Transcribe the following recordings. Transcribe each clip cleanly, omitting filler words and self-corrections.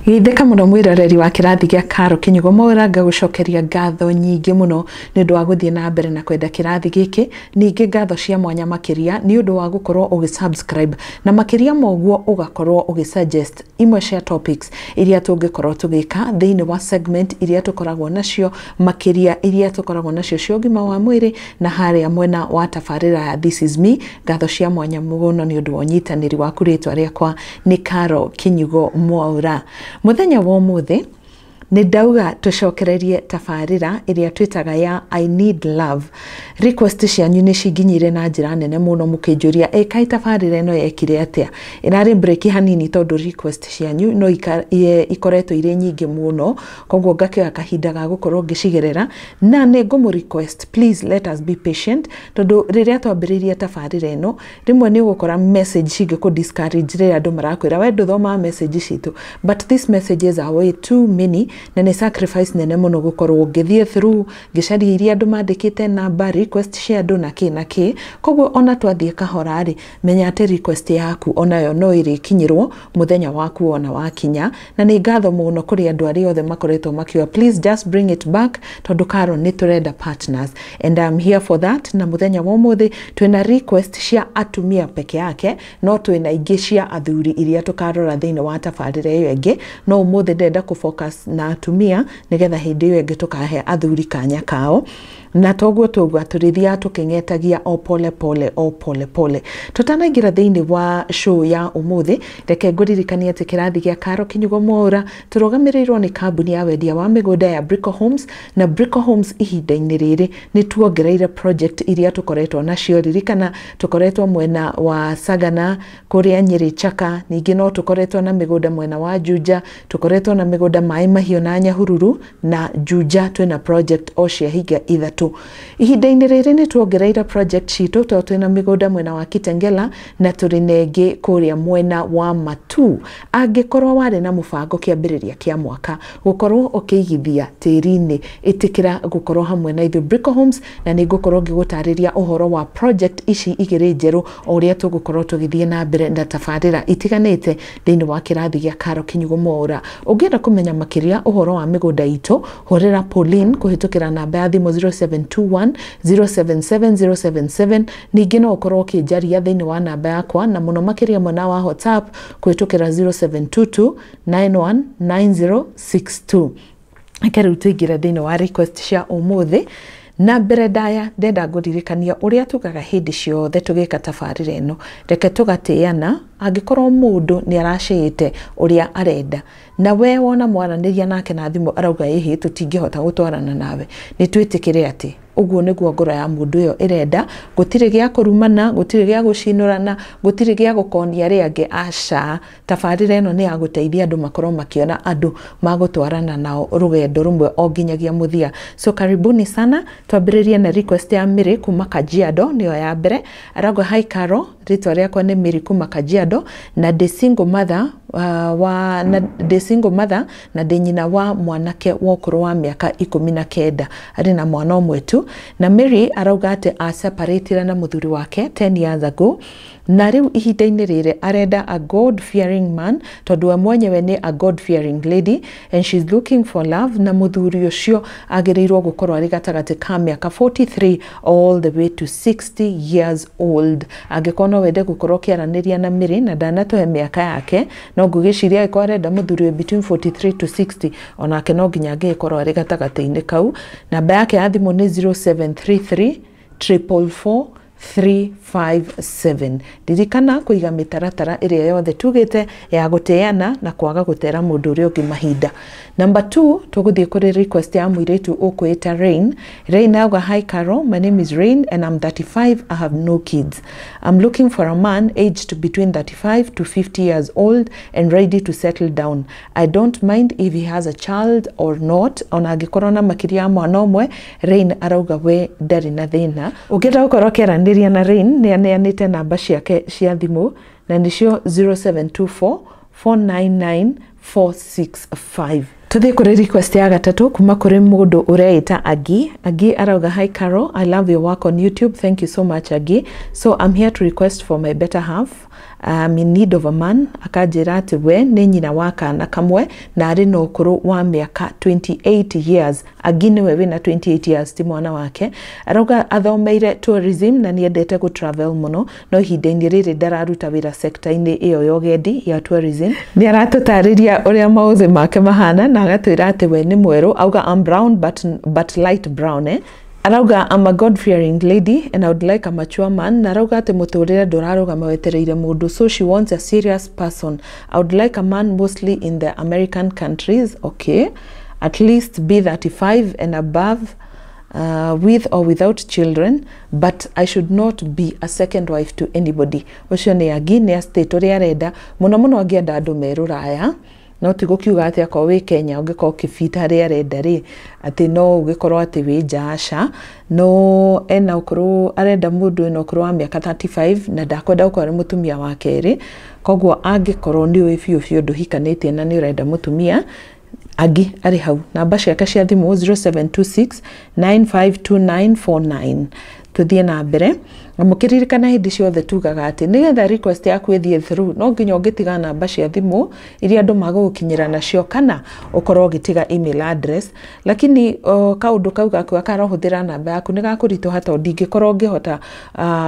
Geithĩka mũno mwĩroreri wa kĩrathi gĩa Karo Kinyugo Mwaura, ngagũcokeria ngatho nyingĩ mũno nĩ ũndũ wa gũthiĩ na mbere na kwenda kĩrathi gĩkĩ. Ningĩ ngatho cia mwanya makĩria nĩ ũndũ wa gũkorwo ũgĩ subscribe na makĩria ma ũguo ũgakorwo ũgĩ suggest imwe cia topics iria tũngĩkorwo tũgĩka thĩinĩ wa segment iria tũkoragwo nacio, makĩria iria tũkoragwo nacio cia ũgima wa mwĩrĩ na harĩa mwena wa tabarĩra ya This Is Me. Ngatho cia mwanya mũno nĩ ũndũ wa ũnyitanĩri waku. Rĩtwa rĩakwa nĩ Karo Kinyugo Mwaura. Mũthenya wa ũmũthĩ nĩ ndauga tũcokererie tabarĩra ĩrĩa twĩtaga ya I Need Love. Request cianyu nĩ cinginyire na njĩra nene mũno mũkĩnjũria ĩ kaĩ tabarĩra ĩno yekire atĩa. Ĩrarĩ break hanini tondũ request cianyu no ikoretwo irĩ nyingĩ mũno, koguo ngakĩoya kahinda ga gũkorwo ngĩcigerera, na nĩ ngũmũ request, please let us be patient, tondũ rĩrĩa twambĩrĩirie tabarĩra ĩno rĩmwe nĩ ũgũkora message cingĩkũ discourage rĩrĩa andũ marakwĩra we ndũthomaga message citũ, but these messages are way too many na nĩ sacrifice nene mũno gũkorwo ngĩthiĩ through ngĩcaria iria andũ mandĩkĩte, namba request cia andũ na kĩ na kĩ. Koguo ona twathiĩ kahora rĩ, menya atĩ request yaku onayo no ĩrĩkinyĩrwo mũthenya waku ona wakinya. Na nĩ ngatho mũno kũrĩ andũ arĩa othe makoretwo makiuga, "Please just bring it back, tondũ Karo nĩ tũrenda partners," and I'm here for that. Na mũthenya wa ũmũthĩ twĩna request cia atumia peke yake, no twĩna ingĩ cia athuri iria tũkarora thĩinĩ wa tabarĩra ĩyo ĩngĩ, no ũmũthĩ ndĩrenda kũ focus na atumia nĩgetha hĩndĩ ĩyo ĩngĩ tũkahe athuri kanya kao. Na toguo tũguo tũrĩthiaga tũkĩng'etagia o pole pole, o pole pole. Tũtanaingĩra thĩinĩ wa show ya ũmũthĩ, reke ngũririkanie atĩ kĩrathi gĩa Karo Kinyugo Mwaura tũrũgamĩrĩirwo nĩ kambuni ya wendia wa mĩgũnda ya Brico Homes. Na Brico Homes ihinda-inĩ rĩrĩ nĩ tuongereire project iria tũkoretwo nacio. Ririkana tũkoretwo mwena wa Sagana, kũrĩa Nyĩrĩ Chaka, ningĩ no tũkoretwo na mĩgũnda mwena wa Juja, tũkoretwo na mĩgũnda Maĩ Mahiũ na Nyahururu, na Juja twĩna project o cia hinga ithatũ. Ihinda-inĩ rĩrĩ nĩ tuongereire project citũ tondũ twĩna mĩgũnda mwena wa Kitengela na tũrĩ na ĩngĩ kũrĩa mwena wa Matu. Angĩkorwo warĩ na mũbango kĩambĩrĩria kĩa mwaka gũkorwo ũkĩigithia tĩri-inĩ, ĩtĩkĩra gũkorwo hamwe na ithuĩ Brico Homes, na nĩ ngũkorwo ngĩgũtarĩria ũhoro wa project ici igĩrĩ njerũ o ũrĩa tũgũkorwo tũgĩthiĩ na mbere na tabarĩra itiganĩte thĩinĩ wa kĩrathi gĩa Karo Kinyugo Mwaura. Ũngĩenda kũmenya makĩria ũhoro wa mĩgũnda itũ, hũrĩra Pauline kũhĩtũkĩra namba ya thimũ 0721 077 077. Ningĩ no ũkorwo ũkĩnjaria thĩinĩ wa namba yakwa, na mũno makĩria mwena wa WhatsApp kũhĩtũkĩra 0722 919062. Reke rĩu tũingĩre thĩinĩ wa request cia ũmũthĩ. Na mbere ndaya ndenda ngũririkania ũrĩa tugaga hĩndĩ ciothe tũgĩka tabarĩra ĩno, reke tũgatĩana. Angĩkorwo mũndũ nĩ aracĩĩte ũrĩa arenda na we wona mwaranĩria nake na thimũ arauga ĩhĩ tũtingĩhota gũtwarana nawe, nĩ twĩtĩkĩre atĩ ũguo nĩguo ngoro ya mũndũ ũyũ ĩrenda. Gũtirĩ gĩa kũrumana, gũtirĩ gĩa gũcinũrana, gũtirĩ gĩa gũkonia arĩa angĩ, aca. Tabarĩra ĩno nĩ ya gũteithia andũ makorwo makĩona andũ magũtwarana nao rũgendo rũmwe o nginyagia mũthia. So karibuni sana. Twambĩrĩrie na request ya Mary kuma Kajiado, nĩyo ya mbere. Arauga, "Hi Caro, rĩtwa rĩakwa nĩ Mary kuma Kajiado na ndĩ single mother wa na ndĩ single mother na ndĩ nyina wa mwanake wa ũkũrũ wa mĩaka 19, arĩ na mwana ũmwe tu." Na Mary arauga atĩ aseparatire na mũthuri wake 10 years ago, na rĩu ihinda-inĩ rĩrĩ arenda a God fearing man, tondũ we mwenyewe nĩ a God fearing lady and she's looking for love. Na mũthuri ũcio agĩrĩirwo gũkorwo arĩ gatagatĩ ka mĩaka 43 all the way to 60 years old. Angĩkorwo no wende gũkorwo ũkĩaranĩria na Mary, na ndanatũhe mĩaka yake, no ngũgĩciria angĩkorwo arenda mũthuri wĩ between 43 to 60, onake no nginya angĩgĩkorwo arĩ gatagatĩ-inĩ kau. Namba yake ya thimũ nĩ 0733 444 357. Ririkana kũiga mĩtaratara ĩrĩa yothe tugĩte ya gũteana na kwaga gũtera mũndũ ũrĩa ũngĩ mahinda. Number 2, tũgũthiĩ kũrĩ request ya mũirĩtu ũkwĩta Rain. Rain auga, "Hi Caro, my name is Rain and I'm 35. I have no kids. I'm looking for a man aged between 35 to 50 years old and ready to settle down. I don't mind if he has a child or not." Ona angĩkorwo na makĩria ya mwana ũmwe, Rain arauga we ndarĩ na thĩna. Ũngĩenda gũkorwo ũkĩaranĩria na Rain, nĩ aneanĩte namba ciake cia thimũ na nĩcio 0724 499 465. Tuthiĩ kũrĩ request ya gatatũ kuma kũrĩ mũndũ ũreĩta Agi. Agi arauga, "Hi Carol, I love your work on YouTube." Thank you so much, Agi. "So I'm here to request for my better half. I'm in need of a man. Akanjĩra atĩ we nĩ nyina wa kana kamwe na arĩ na ũkũrũ wa mĩaka 28 years. Angĩ nĩwe wĩna 28 years, ti mwana wake. Arauga athomeire tourism na nĩendete gũ travel mũno, no ihinda-inĩ rĩrĩ ndararuta wĩra sector-inĩ ĩyo ya ũgendi ya tourism. Nĩ aratũtarĩria ũrĩa maũthĩ make mahana na agatwĩra atĩ we nĩ mwerũ. Auga I'm brown but light brown, eh? Arauga I'm a God fearing lady and I would like a mature man. Na arauga atĩ mũtũrĩre ndũrarũgama wetereire mũndũ, so she wants a serious person. I would like a man mostly in the American countries, okay, at least be 35 and above, with or without children, but I should not be a second wife to anybody. Ũcio nĩ Agi, nĩ state ũrĩa arenda mũno mũno, angĩenda andũ me rũraya, no ti gũkiuga atĩ akorwo wĩ Kenya ũngĩkorwo ũkĩbita harĩa arenda rĩ, atĩ no ũgĩkorwo atĩ wĩ nja, aca. No ena ũkũrũ, arenda mũndũ wĩna ũkũrũ wa mĩaka 35 na ndakwenda gũkorwo arĩ mũtumia wa kerĩ. Koguo angĩkorwo nĩ ũĩ biũ biũ ndũhikanĩtie na nĩ ũrenda mũtumia, Agi arĩ hau. Namba ciake cia thimũ 0726 952949. Tuthiĩ na mbere na mũkĩririkana hĩndĩ ciothe tugaga atĩ nĩgetha request yaku ĩthiĩ through, no nginya ũngĩtiga namba cia thimũ iria andũ magũgũkinyĩra nacio kana ũkorwo ũgĩtiga email address. Lakini kaũndũ kau gaku karohũthĩra namba yaku nĩ gakũritũha tondũ ndingĩkorwo ngĩhota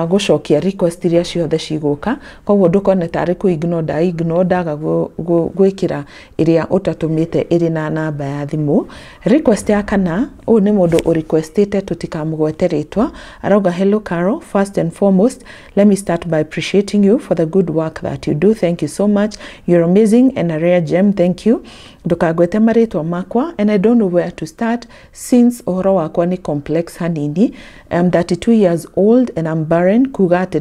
gũcokia request iria ciothe cigũka. Koguo ndũkone tarĩ kũ ignore nda ignore ndaga gwĩkĩra ĩrĩa ũtatũmĩte ĩrĩ na namba ya thimũ. Request ya kana, ũyũ nĩ mũndũ ũrequestĩte tũtikamũgwete rĩtwa. Arauga hello Carol, first and foremost let me start by appreciating you for the good work that you do. Thank you so much, you're amazing and a rare gem. Thank you. Ndũkagwete marĩtwa makwa and I don't know where to start since ũhoro wakwa nĩ complex hanini. I'm 32 years old and I'm barren, kuga atĩ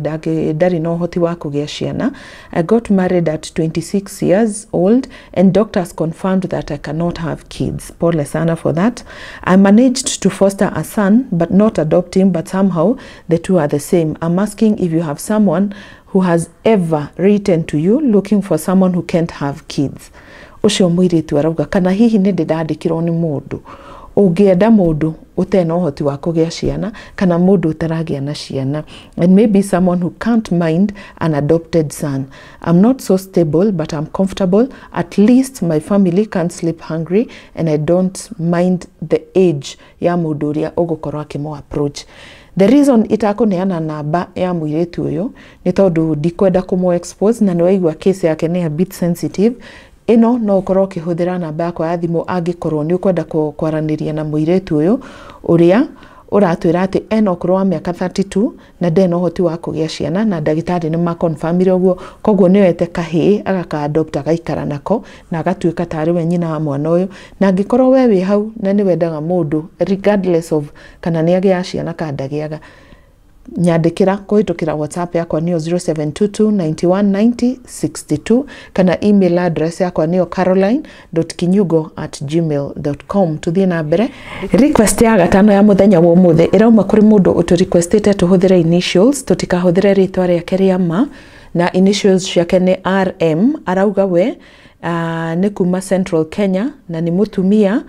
ndarĩ na ũhoti wa kũgĩa ciana. I got married at 26 years old and doctors confirmed that I cannot have kids. Pole sana for that. I managed to foster a son but not adopt him, but somehow the two are the same. I'm asking if you have someone who has ever written to you looking for someone who can't have kids. Ũcio mũirĩtu arauga kana hihi nĩ ndĩ ndandĩkĩrwo nĩ mũndũ ũngĩenda mũndũ ũtarĩ na ũhoti wa kũgĩa ciana kana mũndũ ũtaragĩa na ciana, and maybe someone who can't mind an adopted son. I'm not so stable but I'm comfortable. At least my family can't sleep hungry and I don't mind the age ya mũndũ ũrĩa ũgũkorwo akĩmũ approach. The reason itakũneana namba ya mũirĩtu ũyũ nĩ tondũ ndikwenda kũmũ expose na nĩwaigua case yake nĩ a bit sensitive. Ĩno no ũkorwo ũkĩhũthĩra namba yakwa ya thimũ angĩkorwo nĩ ũkwenda kwaranĩria na mũirĩtu ũyũ ũrĩa ũratwĩra atĩ ena ũkũrũ wa mĩaka 32 na ndarĩ na ũhoti wa kũgĩa ciana na ndagĩtarĩ nĩ makonfamire ũguo. Koguo nĩ oete kahĩĩ agaka adopt agaikara nako na agatuĩka tarĩ we nyina wa mwana ũyũ. Na angĩkorwo we wĩ hau na nĩ wendaga mũndũ regardless of kana nĩ agĩaga ciana kana ndagĩaga, nyandĩkĩra kũhĩtũkĩra WhatsApp yakwa nĩyo 0722 91 90 62 kana email address yakwa nĩyo caroline.kinyugo@gmail.com. Tuthiĩ na mbere. Request ya gatano ya mũthenya wa ũmũthĩ ĩrauma kũrĩ mũndũ ũtũrequestĩte tũhũthĩre initials, tũtikahũthĩre rĩtwa rĩake rĩa ma, na initials ciake nĩ RM. Arauga we nĩ kuma Central Kenya na nĩ mũtumia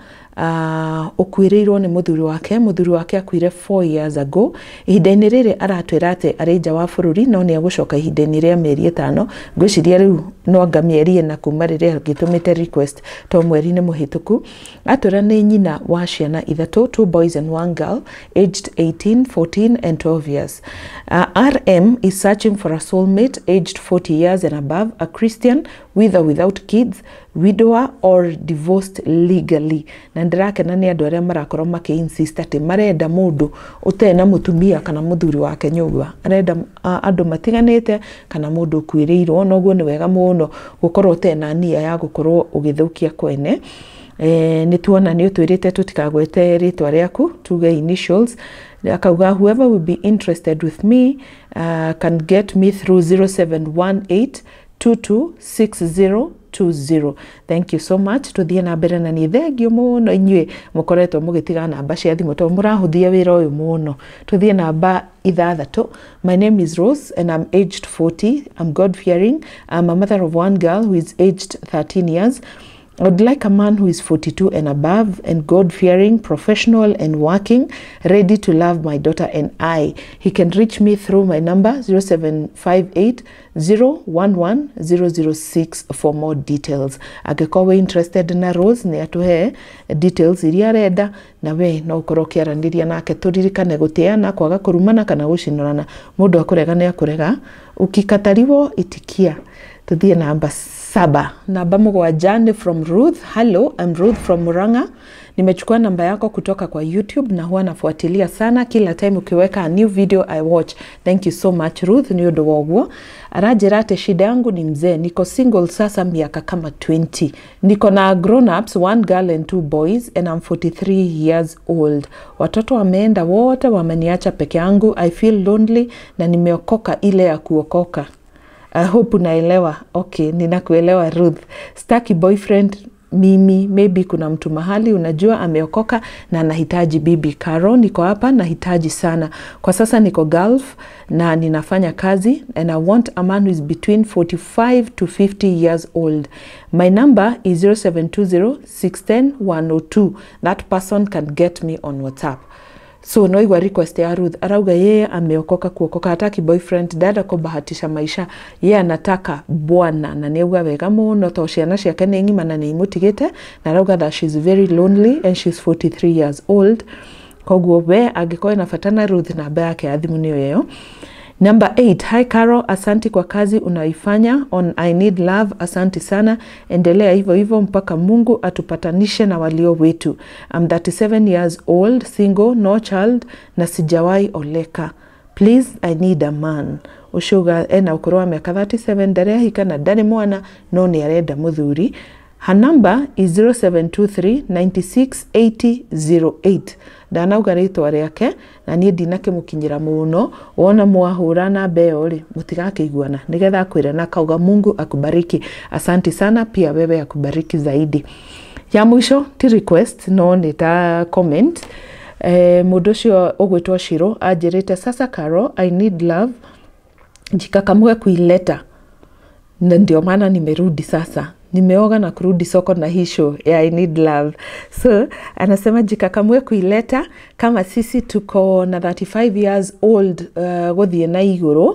ũkuĩrĩirwo nĩ mũthuri wake. Mũthuri wake akuire 4 years ago. Ihinda-inĩ rĩrĩ aratwĩra atĩ arĩ nja wa bũrũri no nĩ egũcoka ihinda-inĩ rĩa mĩeri 5. Ngwĩciria rĩu no anga mĩeri 4 kuma rĩrĩa ngĩtũmĩte request to mweri-inĩ mũhĩtũku. Atwĩra nĩ nyina wa ciana 3, 2 boys and 1 girl, aged 18, 14 and 12 years. RM is searching for a soulmate aged 40 years and above, a Christian with or without kids, widower or divorced legally. Na ndĩrakena nĩ andũ arĩa marakorwo makĩ insist atĩ marenda mũndũ ũtarĩ na mũtumia kana mũthuri wake nyũmba, arenda andũ matiganĩte kana mũndũ ũkuĩrĩirwo. Noguo nĩ wega mũno gũkorwo ũtarĩ na nia ya gũkorwo ũgĩthũkia kwene. Nĩ tuona nĩ ũtwĩrĩte tũtikagwete rĩtwa rĩaku, tuge initials. Akauga whoever will be interested with me can get me through 0718 226020. Thank you so much. Tuthiĩ na mbere na nĩ thengio mũno inyuĩ mũkoretwo mũgĩtiga namba cia thimũ tondũ mũrahũthia wĩra ũyũ mũno. Tuthiĩ namba 6. My name is Rose and I'm aged 40. I'm God fearing. I'm a mother of one girl who is aged 13 years. I would like a man who is 42 and above and God-fearing, professional and working, ready to love my daughter and I. He can reach me through my number 0758 011 006 for more details. Angĩkorwo wĩ interested na Rose, nĩ atũhe details iria arenda, na we no ũkorwo ũkĩaranĩria nake. Tũririkane gũtĩana, kwaga kũrumana kana gũcinũrana. Mũndũ akũrega nĩ akũrega, ukikatariwo itikia. Tuthiĩ namba 7. Namba 7 ni from Ruth. Hello, I'm Ruth from Murang'a. Nimechukua namba yako kutoka kwa YouTube na huwa nafuatilia sana. Kila time ukiweka a new video I watch. Thank you so much Ruth, ni ũndũ wa ũguo. Aranjĩra atĩ shida yangu ni mzee. Niko single sasa miaka kama 20. Niko na grown ups, 1 girl and 2 boys, and I'm 43 years old. Watoto wameenda wote, wameniacha peke yangu. I feel lonely na nimeokoka ile ya kuokoka. I hope unaelewa. Okay, ninakuelewa Ruth. Staki boyfriend mimi, maybe kuna mtu mahali unajua ameokoka na anahitaji bibi. Caro, niko hapa nahitaji sana. Kwa sasa niko Gulf na ninafanya kazi, and I want a man who is between 45 to 50 years old. My number is 0720 610 102. That person can get me on WhatsApp. So no igwa request ya Ruth, arauga yeye ameokoka kuokoka, hataki boyfriend, dada kubahatisha maisha, yeye anataka bwana, na nĩauga wega mũno to ciana ciake nĩ ng'ima na nĩ imutigĩte, na arauga that she's very lonely and she's 43 years old. Koguo we angĩkorwo ena bata na Ruth, namba yake ya thimũ nĩyo ĩyo. Number 8. Hi Caro, asanti kwa kazi unaifanya on I Need Love. Asanti sana. Endelea hivyo hivyo mpaka Mungu atupatanishe na walio wetu. I'm 37 years old, single, no child, na sijawahi oleka. Please, I need a man. Ũcio ena ũkũrũ wa mĩaka 37, ndarĩ ahika na ndarĩ mwana, no nĩ arenda mũthuri. Her number is 0723 96 80 08. Ndanauga rĩtwa rĩake na niĩ ndinakĩmũkinyĩra mũno. Wona mwahũra namba ĩyo rĩ, mũtigakĩiguana, nĩgetha akwĩre na akauga Mungu akubariki. Asante sana, pia wewe akubariki zaidi. Ya mwisho ti request, no nĩ ta comment. Mũndũ ũcio ũgwĩtwo Shiro anjĩrĩte, sasa Caro, I need love, jikakamue kuileta, na ndio maana nimerudi sasa. Nimeoga na kurudi soko na hii show ya I Need Love. So anasema jikakamue kuileta, kama sisi tuko na 35 years old gũthiĩ na igũrũ,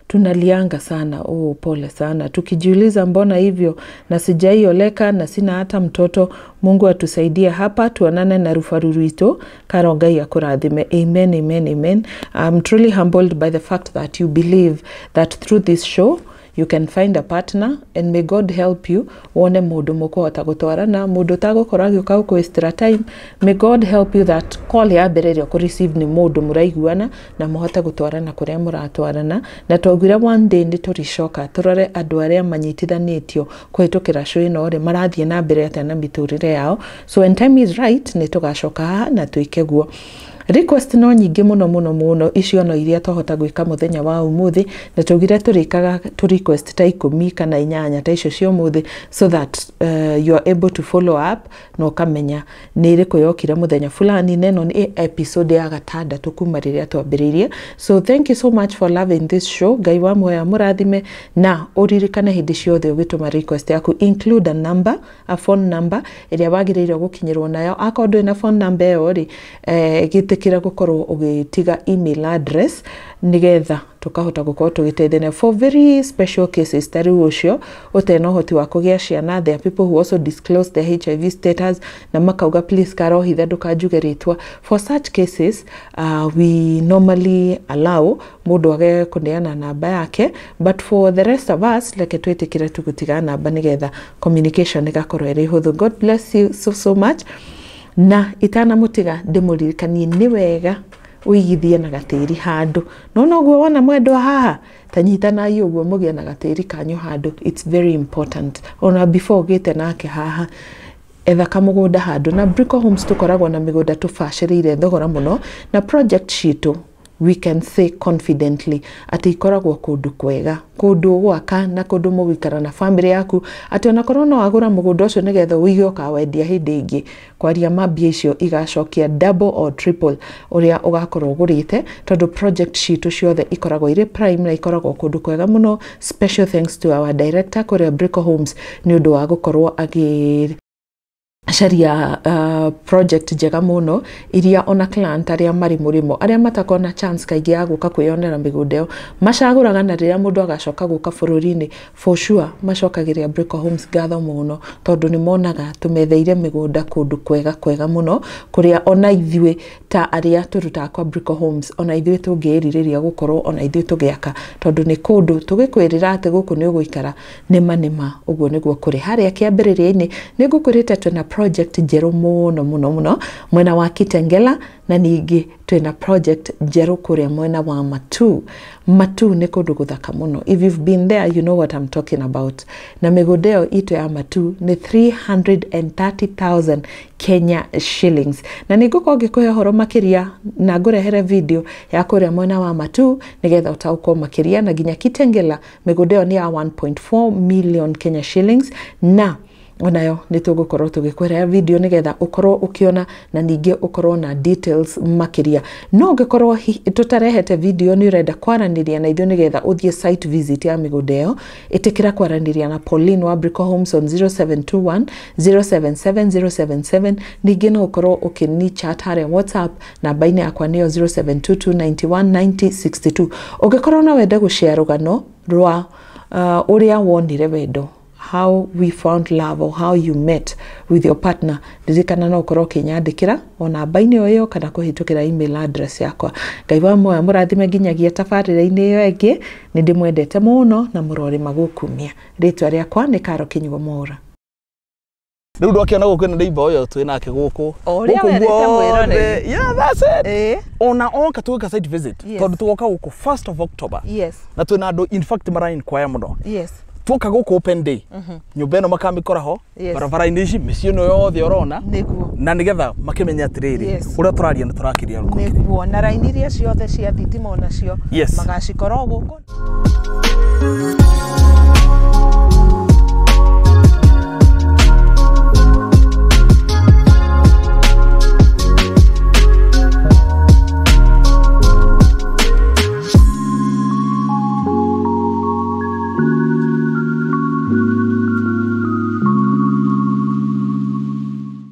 tunalianga sana. Oh, pole sana. Tukijiuliza mbona hivyo, na sijaioleka na sina hata mtoto. Mungu atusaidie hapa, tuonane na rufaru rwitũ. Caro, Ngai akũrathime. Amen, amen, amen. I'm truly humbled by the fact that you believe that through this show you can find a partner, and may God help you wone mũndũ mũkũhota gũtwarana, mũndũ ũtagũkorwo agĩũka gũkũ time. May God help you that call ya mbere ĩrĩa ũkũ-receive nĩ mũndũ mũraiguana na mũhote gũtwarana kũrĩa mũratwarana. Na twaugire one day nĩ tũricoka tũrore andũ arĩa manyitithanĩtio kũhĩtũkĩra show ĩno rĩ, marathiĩ na mbere atĩa na mĩtũrĩre yao. So when time is right, nĩ tũgacoka haha na twĩke guo. Request no nyingĩ mũno mũno mũno, icio no iria twahota gwĩka mũthenya wa ũmũthĩ, na twaugire tũrĩkaga tũ request ta 10 kana 8 ta icio cia ũmũthĩ, so that you are able to follow up na ũkamenya nĩ ĩrĩkũ yokire mũthenya fulani, na ĩno nĩ episode ya 6 kuma rĩrĩa twambĩrĩirie. So thank you so much for loving this show. Ngai wa muoyo amũrathime, na ũririkane hĩndĩ ciothe ũgĩtũma request yaku, include a number, a phone number ĩrĩa wagĩrĩirwo gũkinyĩrwo nayo. Akorwo ndũrĩ na phone number ĩyo rĩ, gĩtĩkĩra gũkorwo ũgĩtiga email address, nĩgetha tũkahota gũkorwo tũgĩteithania for very special cases ta rĩu ũcio ũtena ũhoti wa kũgĩa ciana. There are people who also disclose their HIV status na makauga please Caro, hitha ndũkanjuge rĩtwa. For such cases we normally allow mũndũ age kũneana namba yake, but for the rest of us reke twĩtĩkĩre tu gũtiga namba nĩgetha communication ĩgakorwo ĩrĩ hũthũ. God bless you so so much. Na itanamũtiga ndĩmũririkanie nĩ wega ũigithie na gatĩri handũ, no noguo wona mwendwa haha, ta nyitanai ũguo mũgĩe na gatĩri kanyu handũ. It's very important. Ona before ũgĩte nake haha, etha kamũgũnda handũ. Na Brico Homes tũkoragwo na mĩgũnda tũbacĩrĩire thogora mũno, na project citũ we can say confidently atĩ ikoragwo kũndũ kwega, kũndũ gwaka na kũndũ mũgũikara na family yaku, atĩ onakorwo no wagũra mũgũnda ũcio nĩgetha ũige ũkawendia hĩndĩ ĩngĩ, kwaria ma mbia icio igacokia double or triple ũrĩa ũgakorwo ũgũrĩte, tondũ project citũ ciothe ikoragwo irĩ prime na ikoragwo kũndũ kwega mũno. Special thanks to our director kũrĩa Brico Homes nĩ ũndũ wa gũkorwo agĩ Caria project njega mũno iria ona client arĩa marĩ mũrĩmo, arĩa matakoragwo na chance kaingĩ ya gũka kwĩyonera mĩgũnda ĩyo, macagũraga, na rĩrĩa mũndũ agacoka gũka bũrũri-inĩ, for sure macokagĩria Brico Homes ngatho mũno, tondũ nĩ monaga tũmetheire mĩgũnda kũndũ kwega kwega mũno, kũrĩa ona ithuĩ ta arĩa tũrutaga kwa Brico Homes, ona ithuĩ tũngĩĩrirĩria gũkorwo ona ithuĩ tũgĩaka, tondũ nĩ kũndũ tũgĩkwĩrĩra atĩ gũkũ nĩ ũgũikara nĩma nĩma. Ũguo nĩguo kũrĩ. Harĩa kĩambĩrĩria-inĩ nĩ ngũkwĩrĩte twĩna project njerũ mũno mũno mũno mwena wa Kitengela, na ningĩ twĩna project njerũ kũrĩa mwena wa Matu. Matu nĩ kũndũ gũthaka mũno. If you've been there, you know what I'm talking about. Na mĩgũnda ĩyo itũ ya Matu nĩ 330,000 Kenya shillings, na nĩ ngũkorwo ngĩkũhe ũhoro makĩria na ngũrehere video ya kũrĩa mwena wa Matu nĩgetha ũtaũkwo makĩria. Na nginya Kitengela mĩgũnda ĩyo nĩ ya 1.4 million Kenya shillings, na onayo nĩ tũgũkorwo tũgĩkũrehera video nĩgetha ũkorwo ũkĩona na ningĩ ũkorwo na details makĩria. No ũngĩkorwo tũtarehete video, nĩ ũrenda kwaranĩria na ithuĩ nĩgetha ũthiĩ site visit ya mĩgũnda ĩyo, ĩtĩkĩra kwaranĩria na Pauline wa Brico Homes on 0721 077 077. Ningĩ no ũkorwo ũkĩni chat harĩa WhatsApp, namba-inĩ yakwa nĩyo 0722 91 90 62. Ũngĩkorwo no wende gũshare rũgano rwa ũrĩa wonire wendo, how we found love or how you met with your partner, ririkana no ũkorwo ũkĩnyandĩkĩra o namba-inĩ o ĩyo kana kũhĩtũkĩra email address yakwa. Ngai wa muoyo mũrathime nginyagia tabarĩra-inĩ ĩyo ĩngĩ. Nĩ ndĩmwendete mũno na mũrorĩma gũkumia. Rĩtwa rĩakwa nĩ Karo Kinyugo Mwaura. Rĩu ndwakiona gũkũ ĩna neighbor ũyũ twĩ nake gũkũ. O ũrĩa Gũkũ werĩte guothe. mwĩroreri. Yeah, that's it. Ona oka tũgĩka site visit, tondũ tũgoka gũkũ 1st of October, na twĩna andũ in fact mara inquire mũno. Tuoka gũkũ open day, nyũmba ĩno makamĩkora ho, barabara-inĩ ici, mĩciĩ ĩno yothe ũrona, Nĩguo. na nĩgetha makĩmenye atĩrĩrĩ, ũrĩa tũraria nĩ tũrakĩria rũkũkĩrĩ. Nĩguo, na raini iria ciothe cia thitima onacio magacikora o gũkũ.